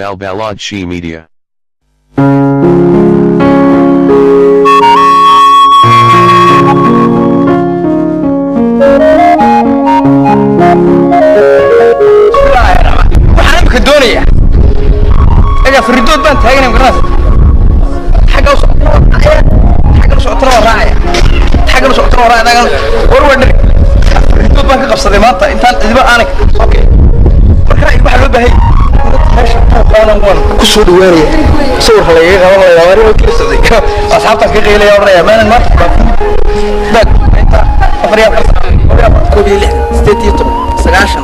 Balbalad She Media. Waxaan imika doonayaa egaa faridood baan taaganay, magaranaysa, xagga u socotana, xagga u socotana waa raacaya, xagga u socotana waa raacaya. War waa dheri faridood baan ka qabsaday maanta intaan cidiba aanay soo kicin. Marka waxaa loo baahay meesha buuqaana waan ku soo dhawaanaya, sawirka lagaga qaban layaa, waan inuu kala socday asxaabtaan ka qeylaya, odhanaya maanan maanta baag inta 4 iyo 4, 4 iyo 4, 61, 18, 90.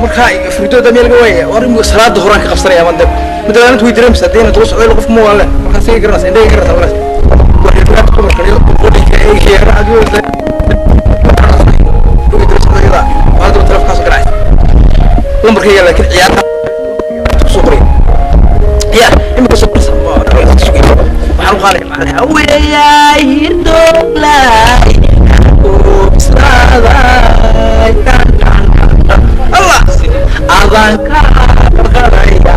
Markaa fridooda meel laga waaya, war in salaada horaan ka qabsanaya man dab midalaantu way dareemaysaa deena daba socday qof ma waan leh. Markaa sige garanaysa, indhaha garanaysa, markaas waxay firaaq dumarka iyo qodinka eegaya raad way daba socday, waa daba telefonkaas garacaysa lambarkayga, laakiin ciyaarta soo qoray ya imika soo qorsa waxaan u qaaday macnaha weeyaay hirdooglay bislaaday Allah adanka qarqaraya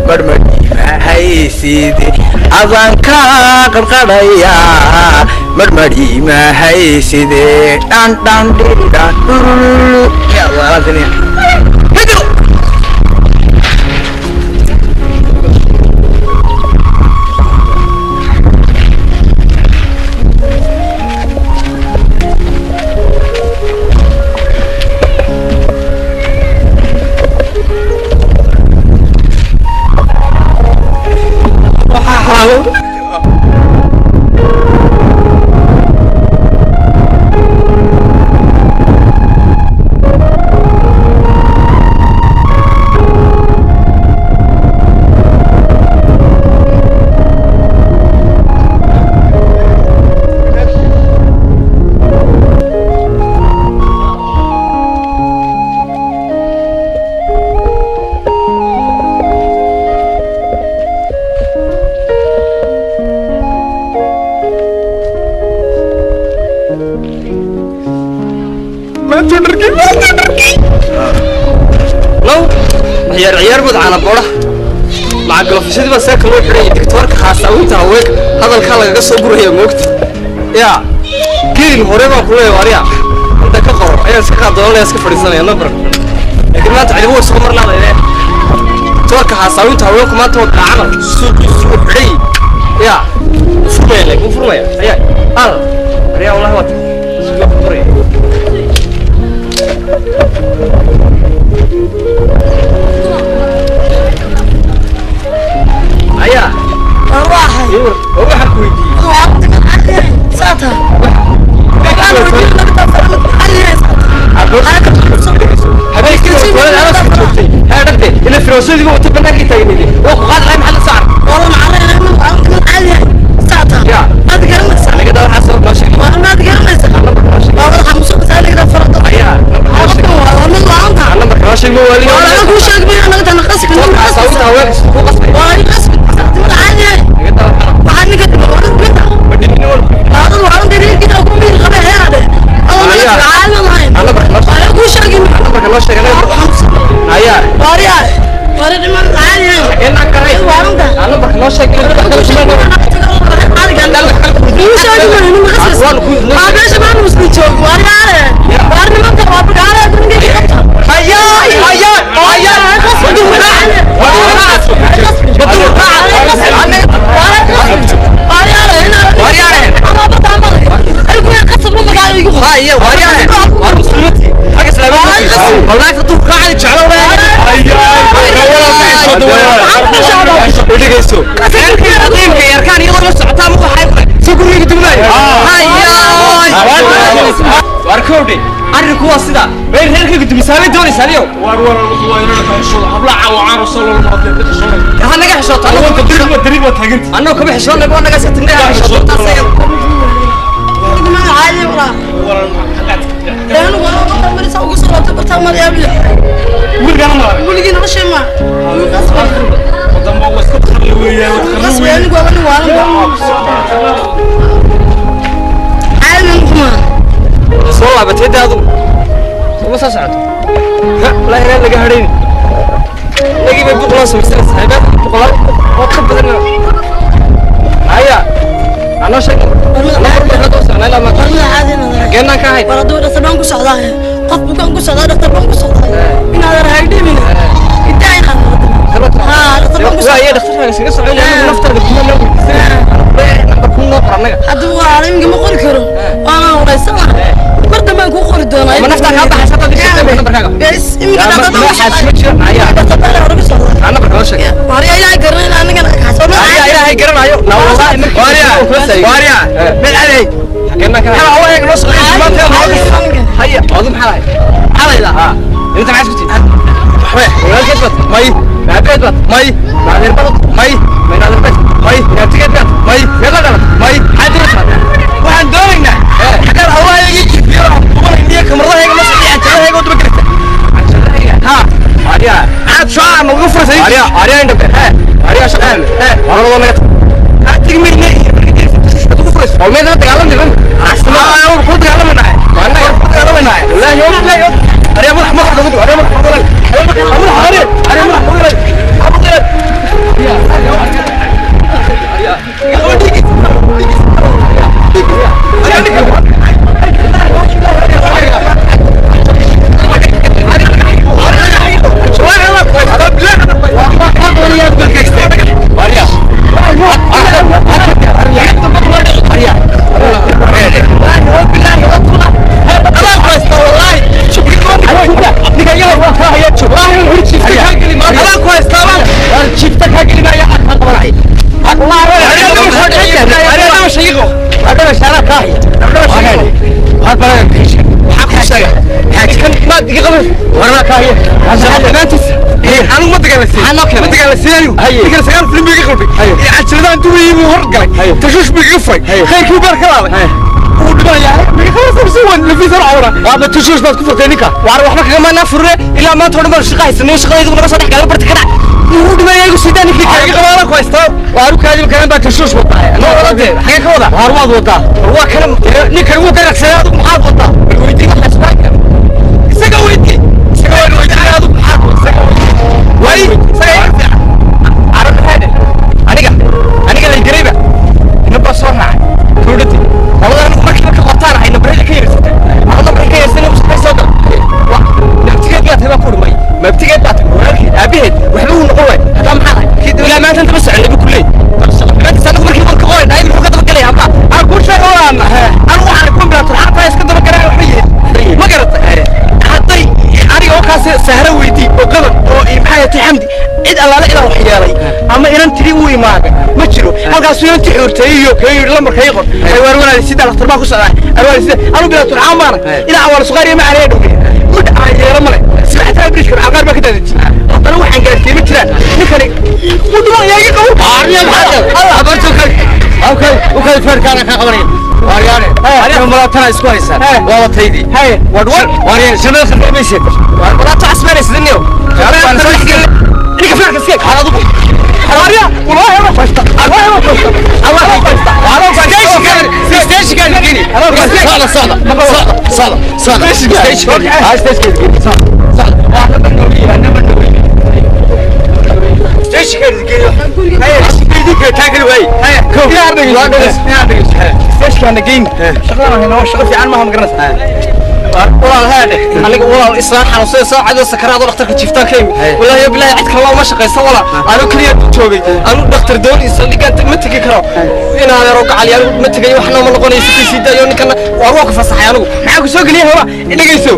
marmadhiimahayside, adanka qarqaraya marmadhiimahayside, dhan dhan dhan dhurulu ya walaaltaniya hijro. Low ciyaar ciyaar bud caana boodha maca galofishadii baa seeka loo xidhaya digtoorka khaasawinta haweenka hadalkaa lagaga soo guraya moogta yaa geelin hore baan ku leeyahay ariya inta ka qoro ayaan iska qaadoonaya, iska fadhiisanaya nabar, laakiin maanta cidibo way soo marnaadayne. Digtoorka khaasawinta haweenku maanta waa camal suuqiisu uu xidhay yaa furmaya, laakiin furmaya ayaa al ariya wallahi waa suuqa furaya. Ayaa war waxaan ku weydiiyey habeenkii hore joogtay haa dhagte ila firoosadii wata banaankii taagnayd waa ku qaadi lahay, maxaa la saar ya aniga daa waxaa soo noo sheeg, ayaa nambarka noo sheeg ma waaliyo saawinta haweenka ku qasbay naga daa waxaa madhinini wal nambarka noo sheeg ayaa inaan karay nambarka noo sheeg. Warkowdhe, arrinku waa sida bay reerkayga dumisaamay doonaysaa adiyow. War war waa inaan ka xishoodo habla caawa soo loo hadlay ka xishooday. Ha naga xishooto. Annagu dariiq dariiq waa taaganta. Annagu kama xishoonnay, waa naga iska tagnay, ha xishooto taas ayada. Weligaan ma wadamba waa iska qarli weeyaan, waa qarli weeyaan. Soo laabatay dee, adigu sooma Nooga soo socoto wallaahi inaan laga hadhayn nagii bay buuq noo samaysan saaxiibaad boqolaal oo ka badan haya anoo sheeg anoo socnaa ilaa maanta xageennaan ka ahayn. War hadduu dhaktar baan ku socdaa, qof bukaan ku socdaa, dhaktar baan ku socdaa, inaadan haydhimina intaa inaad haa dhaktar baan ku waa socdaa. Iyo dhakhtarkaaga iskaga socoyn anigu naftaada kuma noo weydiisan nambar kun noo qor annaga. Hadduu waa iminka ma qori karo, waana waraysanahay, mar dambaan kuu qori doonaa. Ma naftaa kaa baxaysa haddaad ii sheegtay nambarkaaga? Bes iminka Yaa, dhaktar baan ku waxaas ma socdaa jiro haya dhaktar baan hore ku socdaa. Aa nambarka noo sheeg. Waaryaa Ilaahay garanayna annagana Haya Ilaahay garanayo na wallaahi markii Waaryaa, waaryaa, meel caday. xageennaan ka ahayn Maxaa hawaaga noo socday maanta? Haya adu maxaa lahayd maxaa laydaa inta maxaa isku tihi? Waxba. Walaalkeed baad? May. Maabeed baad? May. Maadeer baad? May. Maynaadeer baad? May. Inaabtigeed baad? May. Meeqa dhalat? May. Maxaad diraysaa? Waxaan doonaynaa xaggaan hawaaga jifiyo dubanayniyo kamaradahaga ma socday cajalahayga oo daba gelisa. Ha Arya Maxaad shucaa nooga furasay? Arya Arya indhabe Arya shaqo waradoo naga Kaa tigmayne iyo marka ugu furayso. Oo meedana dagaalamay Aa, ku dagaalamaynahay. Ku dagaalamaynahay. Wallaahi wallaahi. Arya madax madax lagu dubo. Arya madax madax madax Arya Arya madax madax madax. Tushuush baad ku furtay ninka waar waxba kagama furre ilaa maanta oo dhan baan shaqa haysanay shaqadaydu naga soo dhex galay barta ka dhac wuu dhimanaya igu sidaa ninkii kaaga qabaana ku haystaa waar u kaadi kalan baa tushuush wadaa ma wada dee xagee ka wada waar waad wadaa waa kana ninkan wuu garagsaday adigu maxaad wadaa bal weydii waxaas baa Isaga weydii, isaga waan weydii, adigu maxaad isaga weydii way isaga iga fiican. Carab maxaa dheh aniga aniga lay garayba ina baa soo raacay tuudhati qolada anigu markiiba ka qortaan ay nambarada ka yeersatay ama nambarka ka yeersanay mustaxay soo gal wa mabtigeed baa tahay baa ku dhumay mabtigeed baa tahay walaalkeed aabaheed waxba uu noqon waay haddaa maxaa lahay ilaa maanta intaba soconay bu kuleey maanta anigu markii waan ka qoray dhahay muxuu ka daba galaya hamba Aan kuu sheego waan anigu waxaan ku bilaabtay xataa iska daba garaa waxba yeelin ma garatay hadday aniga oo kaas sahro weydii oo qaban oo maxay tahay xamdi cid allaale inaan wax yeelay ama inan tiri uu imaaday ma jiro halkaas inan ti xoortay iyo kay lambarka ii qor ay waar walaal sida dhakhtar baa ku socdaa arwaan sida anu bilaa turxaan baana ilaa awal suqaar ma aanay dhowge mid aan yeelo male sibxataa bridge ka qaar baa ka daadajiyay haddana waxaan gaarsiiyey ma jiraan ninkani wuu dhimanaya iga qabo. Arya maxaa Allah barto kay okay okay feerkaana ka qabanay waaryaane arya malaatana isku haysaa waa wataydii wadwar waaryaane shanada khaldmaysid waar malaata casbanaysid niyo waan soo xigay ninka feerka iska xaalad ugu arya wallahi ma fasta wallahi ma fasta wallahi ma fasta station kan gini socda socda socda socda station ha station gini socda socda waa number noogi number noogi station kan gini hay taagel way ko yaa dhageyso station geyn shaqadana hayna waa shaqo fiican maaha ma garanaysaa walaal haadhe aniga walaal islaan xanuunsan soo cado sakaraad oo dhakhtarka jiiftaan ka yimi wallaahi yo bilaahi cid kale uma shaqaysan walaal anu kaliya joogay anu dhakhtar doon saldhigaan ma tegi karo inaan yaro gacal anigu ma tegayo waxna ma noqonayso kii sii daayo ninkana waar waa ku fasaxay anigu maxaa ku soo geliya haba dhageyso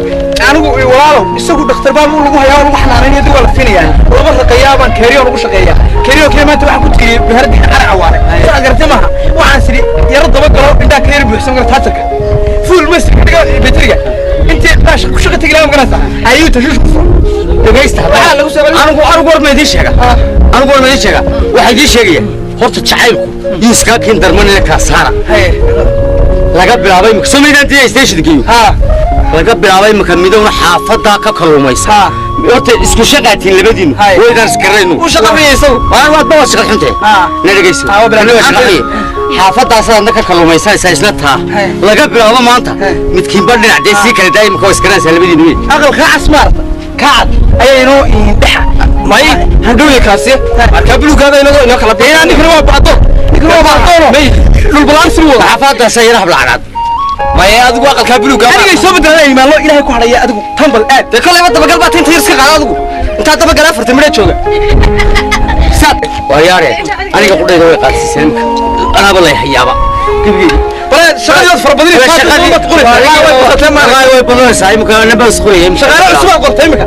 anigu walaalow isagu dhakhtar baa lagu hayaa oo lagu xanaanaynaya dib waa la finayaa laba raqayaa baan keeriyo lagu shaqeeyaa keeriyo kale maanta waxaan ku tigay beherada qaraca waare saa garatay maaha waxaan sidhi yaro daba galo indhaha kale yar buuxsan karo taajarka fuul masjidka dhiga beteriga intii qaash ku shaqa tegi lahaa ma garanaysaa ayuu tashuush ku furay. Dhageysta Maxaa lagu soo anigu anigu war ma idiin sheega anigu war ma idiin sheega waxaa idiin sheegaya horta jacaylku iyo iskaa kiin darmanina kala saara laga bilaabay imika soo maydaan diya station geeyo laga bilaabay imika midowna xaafaddaa ka kalluumaysa horta isku shaqaatiin labadiinu waydaan isgaraynu u shaqameeyey isagu waan waad bawa shaqa xunte na dhegeyso waa bilaabay. Ani waa shaqameeye Xaafadaasaadna ka kalluumaysanaysaa isla taa laga bilaabo maanta midkiinba dhinac dee sii kala daaya, imika waa isgaranaysaa labadiinu wey. Aqalkaa cas maarata ka cad ayaa inoo dhexa may handhowya kaasi markaa bulugaada inagoo inoo kala dee ninkana waa bacdoon, ninkana waa bacdoono may dhulbalaan sii wada. Xaafadaasaa yara hablacanaad. Maye adigu aqalkaa bulugaa anigay soo bedelana imaanlo ilaahay ku hadhaya adigu tambal aad. Dee kolleyba dabagal baa tinta yar iska qaada adigu intaa dabagal 4 midha jooga saad waaryaare aniga qudhayda way qaadsiiseen imika anaaba lay hayaaba gebigeyga. Bale shaqadiibaad fara badinaysaa. Way badanaysaa imika nabaa isqoraya. Shaqaale cusub aad qortay imika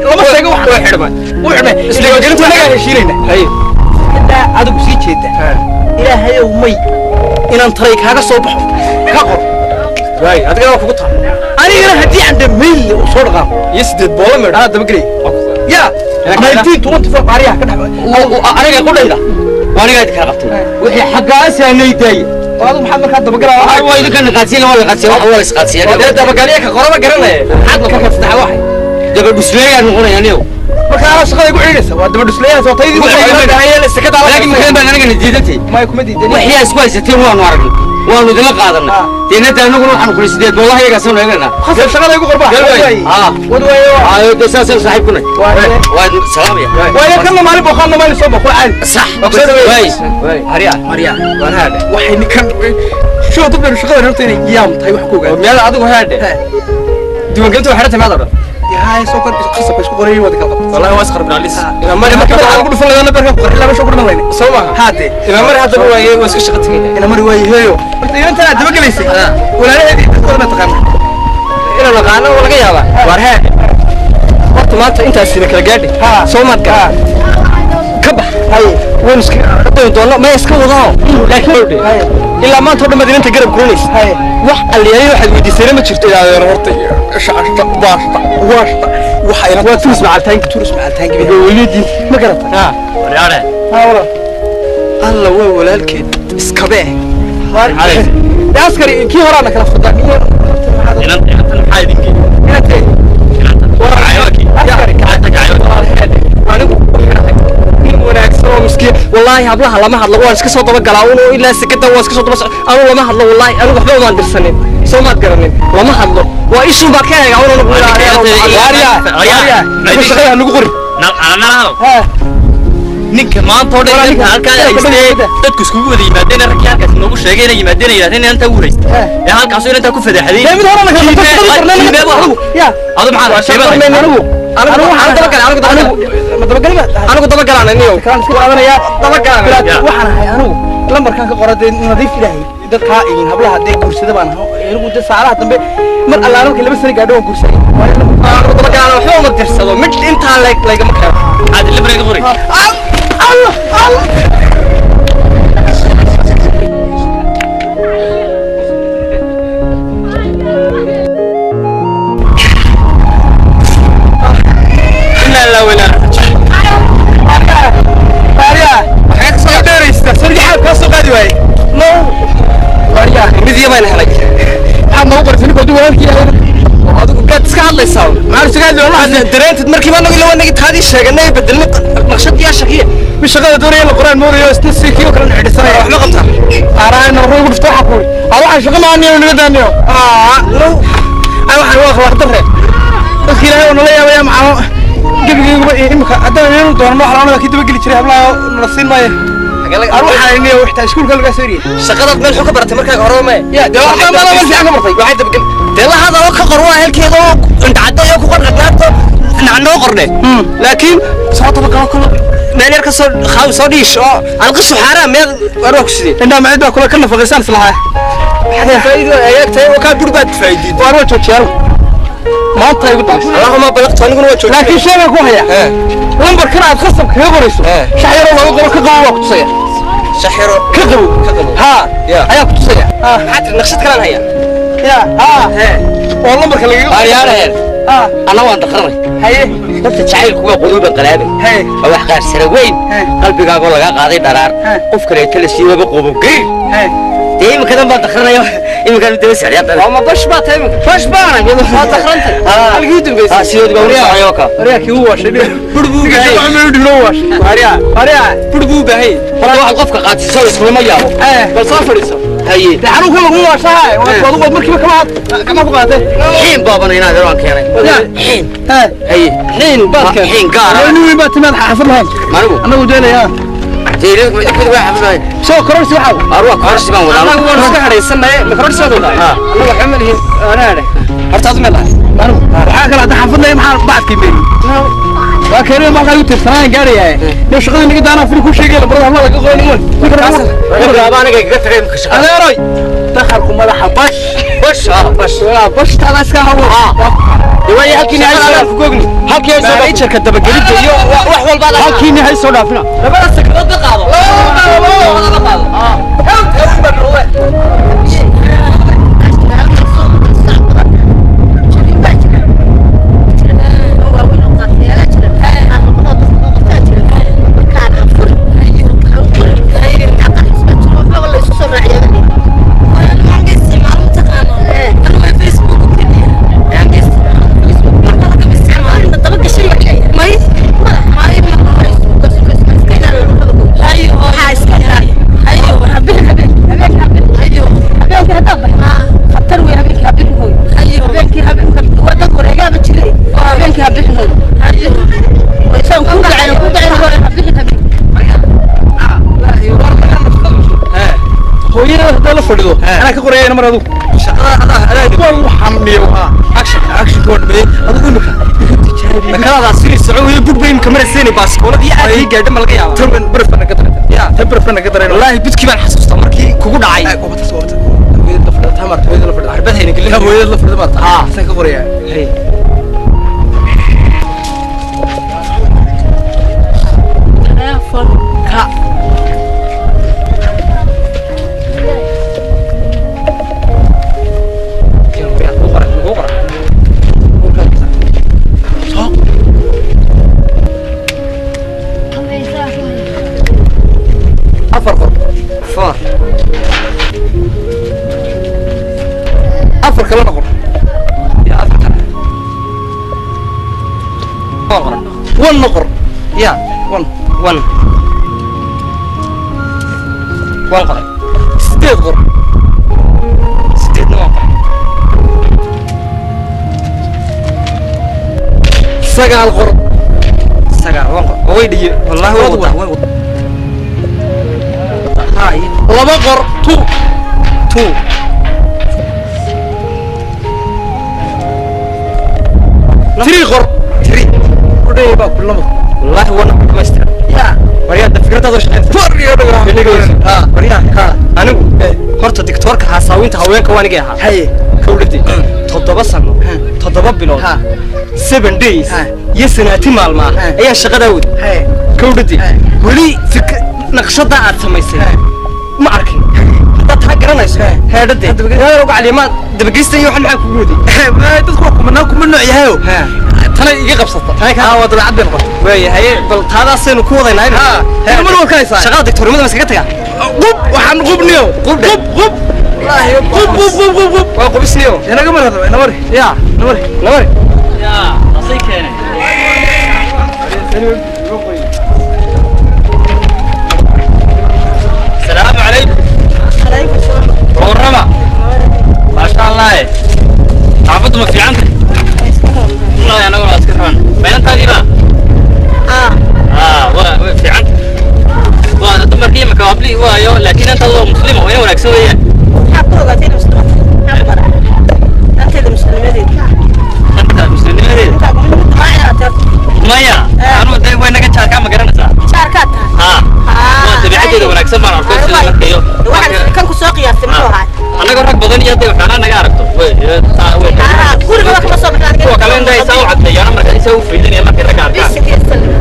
lama sheego wax way xidhmay u xidhmay isdiiwaangelinta anagaa heshiinayna haye intaa adigu sii jeeda ilaahayow may inaan taray kaaga soo baxo ka qor. Waay adigana waa kugu taa. Anigana haddii aan dhameeye uu soo dhaqaaqo iyo 8 boolo midh anaa dabagelaya ya 1924 qaariyaha ka dhex. Aniga qudhayda waa anigaa idin kala qabtay wixii xaggaasaa nay daaya. Adigu maxaad markaa dabagalaa? Waa idinka naqaadsiin, waa la qaadsiya, waa la isqaadsiya. Dee dabagalya ka qoraba garanaya maxaad ka ka saddex waxay dabadhusleeyaa noqonaya anigo. Marka anaa shaqada igu ciidaysa waa dabadhusleeyahaas waa taydii. Laakiin makaan baan anigana diidantay. Maya kuma diidan. Wixii aa isku haysateen waanu aragnay, waanu idinla qaadanay deenada anaguna waxaanu kuli 8 boolaha iyagaasanu eeganaa. Khasab shaqada igu qorbaa. Wad waayo. Ayo dee saasaynu saaxiib kunay waan salaamaya. Waayo kanna maalin booqaanna maalin soo booq waa caadi. Sax waay. Hariya Marya waan haadhe. Waxay ninkan shoo dad baynu shaqada horta inay yaam tahay wax ku ogaada. Meel adigu haadhe diiwaangelinta waa xidhantay maad odhan. Haye soo kor khasab bay isku qorayeen wada kala qabta. Wallahi waa isqarbin alis inaan mari marka marka waxaa lagu dhufan lahaa beerka ku qarxi laba shoo ku dhiman layne soo maaha haade inaan mari haddaba waaye waa iska shaqo tegayna. Ina mari waaye heeyo horta inantan aad dabagelaysay walaalaheedii dadkooda ma taqaana. Inaan naqaano waa laga yaabaa. Waar haadhe horta maanta intaasina kala gaadhi soo maad gaa ka bax waynu iska dooni doonno maya iska wadao laakiin ilaa maanta oo dhan baad inanta garab kulanaysa wax alliyaaliin waxaad weydiisayna ma jirto. Ilaadeer horta shashta baashta waashta waxa ina waa turis macaltaanki turis macaltaanki welidiin ma garata. Waryaare ha walaal alla waa walaalkeed iskabee askari kii horaana kala fudaa. Inantan maxaa idin geeyey? Anigu waxaan ahay nin wanaagsan oo miskiin wallaahi hablaha lama hadlo, waan iska soo dabagalaa un oo ilaa sekada waan iska soo daba soc anigu lama hadlo wallaahi anigu waxba umaan dirsanin soo maad garanin lama hadlo waa ishun baa ka eega un anigu. Waarya shaqada nagu qori. Ninka maanta oo dhan inta halkaa haystee dadku iskugu wada yimaadeen raggii halkaas noogu sheegay inay yimaadeen ay yidhahdeen inantaa u haysta ee halkaasoo inantaa ku fadeexday. Mid horana kala qabtay ya adu maxaa sheebad anigu anigu waxaan dabagalay anigu dabagalay ma dabagalay ma anigu dabagalaan aniyo kaan isku qaadanaya dabagalaan. Waxaan ahay anigu lambarkan ka qora dee nadiif ilaahay dadkaa iyo hablaha dee guursada baan ahay anigu dee saacadaha dambe mar allaala markii 2 sano gaadho waan guursaday. Anigu dabagalaan waxba uma dirsado mid intaa laygama keeno. Aad librayga qori. Allah Allah. Inaa laa walaa Maria waxay ka soo dheeraysaa sargi xaab ka soo qaadi waayay no Maria mid iyo baan helay. Maxaad noogu qortay ninkoo dib walaalkii yahay? Adigu gaad iska hadlaysaa maxaa iska hadlay wallahi dareentid markiiba anagu ila wanagi taadii sheeganay bedelnay naqshadii shakiya mi shaqada doonaya la qoraan moodayo isna si kii oo kale xidhisanaya wax ma qabtaa araan ruugu dhufto waxa ku aa waxa shaqo ma aaniyo naga daaniyo aa no ay waxaan waa akhlaaq darre dadka ilaahay oo nala yaabaya macano gebigayguba imika haddaan inuu doono wax laanada kii dabageli jiray hablaha nala siin maayo aan waxaan iniyo xitaa iskuulka laga soo eriyay. Shaqadaad meel xun ka baratay markaaga horeba mae ya dee wax ma meel fiican ka bartay waxay dabagel dee la hadalo ka qor waa helkeeda oo indhacadda iyo ku qor dhagnaarto nacnoo qorne laakiin soo dabagalo kalo meel yar ka soo khaaw soo dhiish oo alqishu xaaraan meel war waa ku sidee indhaa macid baa kula ka nafaqaysaan islahaa. Faa'iido ayaag tahay oo kaa bur baad faa'iidiid waar waa joojiyaal maanta igu taas allahuma balaqtu aniguna waa joojiyay. Laakiin sheegan ku haya lambarkan aad khasab kaga qorayso shax yaroo looga qoro ka qabo waa ku tusaya shaxiro ka qabo ka qabo ha ayaa ku tusaya. Maxaa tiri naqshad kalaan haya ya ha oo lambarka lagaga Waaryaare ha ana waan daqranay. Haye Horta jacaylku waa quluuban qalaabe haye waa wax qaarsara weyn He. qalbigaagoo lagaa qaaday dharaar He. qof kaleeto la siiyaba qobobgeyr haye. Dee iminkadan baan dakranaya iminkaan daba socday haddana. Waa ma bash baa tahay iminka? Bash baana Waa dakrantay. Halkii u dambeysay. Sidoodii baa weli socday oo ka. Ariya kii uu waashay. Bur buu baahay. Ariya ariya Bur buu baahay. Horta waxaad qofka qaadsiiso islama yaabo. Bal soo fadhiiso. Haye. De xanuunka lagu waashahay. Waa adigu markiiba kama ku qaatay. Xiin baabana inaad yaraan keenay. Xiin. Haye. Xiin baad keenay. Xiin gaar ah. Nin weyn baa timaad xaafad lahayn. Manigu. Anagu deenayaa. Dee idinku waa xaafad lahayn. Soo kororsi waxa. Arwaa kororsi baan wadaa. Anagu waan iska hadhaysanaye. Ma kororsi waad wadaa? Anagu waxba ma lihin. Anaa hadhay. Horta adu meel lahay. Manigu. Waxaa kale hadda xaafad lahayn maxaa bacadkii meeyey. Waa keenay ma waxay u tirsanaan gaarayaa. Iyo shaqada naga daana furi ku sheegay lambarada habla laga qoyn uun. Laga aniga iga tagay imika shaqada. Adeeroy. Dakharku madaxa bash. Bash ah bash. Waa bash taada iska hawo. Dee waayo halkiina hay soo ku googni. Halkii hay soo Managerka dabagelida iyo wax walba aad halkiina hay soo dhaafina. Labada sakadood la qaado. Labada qaado. Hooyada hadda la fadhido anaa ka qorayay mar adigu Shaqada adaa adaa waan waxaan miyo action action kood bay adigu imika Nakaladaa sidii soco weeye bud bay imika marayseeni baaskoolad iyo aad ii gaadha ma laga yaabaa. Tan barafana ka daray. Ya. Tan barafana ka daray. Wallaahi budkii baan xasuustaa markii kugu dhacay. Ay goobta soo wata. Hooyada la fadhido tamar hooyada la fadhido. Arbad hayna gelin. Hooyada la fadhido maarta. San ka qoraya. Hey. Ka. Afar qor. Four. Afar kale noqon. Ya afar kale. Four. One noqor. Ya. One. One. One qoray. 8 qor. 8na waan qoray. 9 qor. 9 waan qoray. Way dhiye. Wallaahi way wadaa. Way wadaa. Hay. 2 qor. 2. 2. 3 qor. 3. Udhay baa kulama. Wallaahi wana dhamaystir. Ya. Waryaa fikradaada shaqeynta. Waryaa dhagaa. Waryaa. Anigu horta diktoorka hasaawinta haweenka waan iga ahaa. Haye. Kowladii. 7 sano. 7 bilood. 7 days. Iyo sanaati maalmaa ayaa shaqada waday. Haye. Kowladii. Weli naqshada aad samaysay. Ma arkin. Haddaad taa garanayso. Heedhadee. Heedhadee uga calimaad dabageysta iyo waxan maxaa kugu waday? Dadku waa kumanaan kuma nooc yahayo. Tana iga qabsata. Tana ka waa dabeecad bay noqotay. Waayahay bal taadaasaynu ku wadaynaa imika. Mar walka haysaa. Shaqada diktoornimada ma iskaga tagaa? Qub waxaan qubniyo. Qub qub qub. Wallaahi qub qub qub qub qub. Waa qubisniyo. Inaga mar hadaba ina mari. Ya. Ina mari. Namari. Ya, asay keenay. السلام عليكم. عليكم السلام. ورما. ما شاء الله. عبد ما في عندك. والله انا والله اسكت بين انت دي في عندك. dumarkii imika habli waayo laakiin inta loo muslimo way wanaagsan weeyaan. Maxaad ku ogaatay inay muslimaad tahay? Maxaa ku baraa? Danteeda muslimadeeda. Danta muslimadeeda. Intaa kuma mid maa inaad tahay. Maya, anu day way naga jaarka ma garanaysaa? Jaarkaad tahay. Ha. Waa dabiicadeeda wanaagsan baan arkay sida markayo. Waxaan kan ku soo qiyaastay muxuu ahaa? Annaga rag badan iyo hadday waxyaalaha naga aragto. Way way. Guriga waa kama soo baxnaa. Kuwa kale inta isaa u caddeeyaan marka isaa u faydanaya markay ragga arkaan.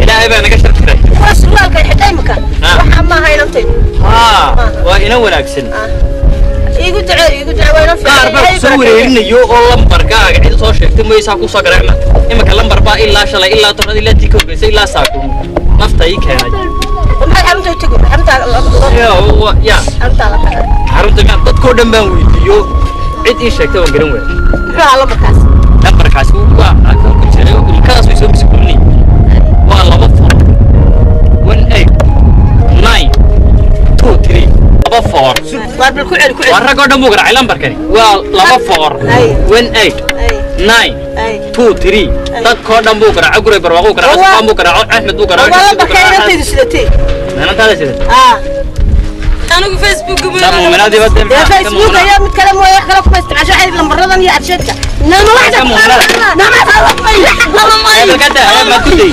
Ilaahay baa naga shartiray. Waa surwaalka xidhay imika. Waxa ma ahayn intaydu. Waa ina wanaagsan. Iigu ducee, iigu ducee, waa ina fiican. Qaar baa soo wareerinayo oo lambarkaaga cid soo sheegtay mooysaa ku soo garay imika lambar baa ilaa shalay ilaa tobnaad ilaa tii ka horreysay ilaa saaku nafta ii keenay. Maxay xarunta u tegi? Xarunta ya xarunta la tagaa. Xarunta miyaa dadkoo dhan baan weydiiyo, cid ii sheegtay waan garan waayay. Muxuu ahaa lambarkaas? Lambarkaasi waa ku jiray ilkadaas way soo masuulinay. Waa 2 4 1 8 9 2 3 2 4. Waar bal ku celi, ku celi. Waa rag oo dhan buu garaacay lambarkani. Waa 2 4 1 8 9 2 3. Dadkoo dhan buu garaacay, Guray Barwaaqo buu garaacay, Sufaan buu garaacay, Axmed buu garaacay. Waa lambarka inantaydu sidatay. Inantaada sidatay? Aa, anigu Facebook. Muuminaadii ba dee Facebook ayaa mid kale mooye, wax kale kuma isticmaasho. Waxay lambaradan iyo adsheedka nama waxda nama. Ebalkada ma ku day.